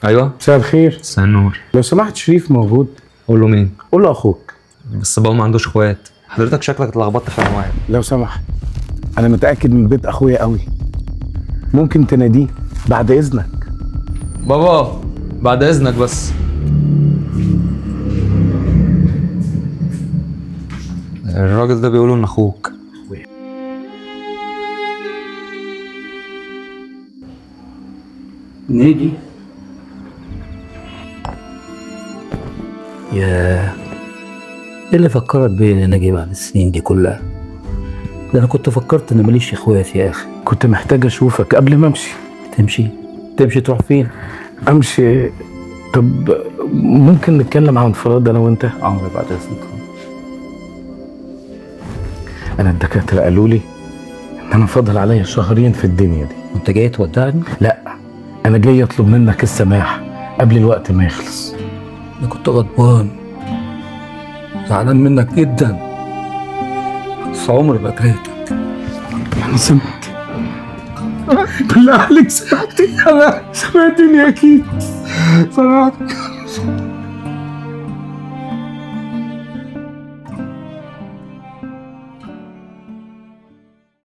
ايوه، مساء الخير. مساء النور. لو سمحت شريف موجود؟ قول له مين؟ قول له اخوك. بس بابا ما عندوش اخوات. حضرتك شكلك اتلخبطت في العنوان. لو سمحت انا متاكد من بيت اخويا قوي، ممكن تناديه بعد اذنك؟ بابا بعد اذنك بس. الراجل ده بيقولوا ان اخوك. نادي. ياه، ايه اللي فكرك بيا ان انا جاي بعد السنين دي كلها؟ ده انا كنت فكرت ان ماليش اخوات يا اخي. كنت محتاج اشوفك قبل ما امشي. تمشي؟ تمشي تروح فين؟ امشي. طب ممكن نتكلم عن انفراد انا وانت؟ عمري بعد اذنك. انا الدكاترة قالوا لي ان انا فاضل عليا شهرين في الدنيا دي. انت جاي تودعني؟ لا، انا جاي اطلب منك السماح قبل الوقت ما يخلص. انا كنت غضبان، زعلان منك جدا، بس عمري ما كرهتك. انا سمعت، بالله عليك سمعتني، انا سمعتني اكيد سمعتك.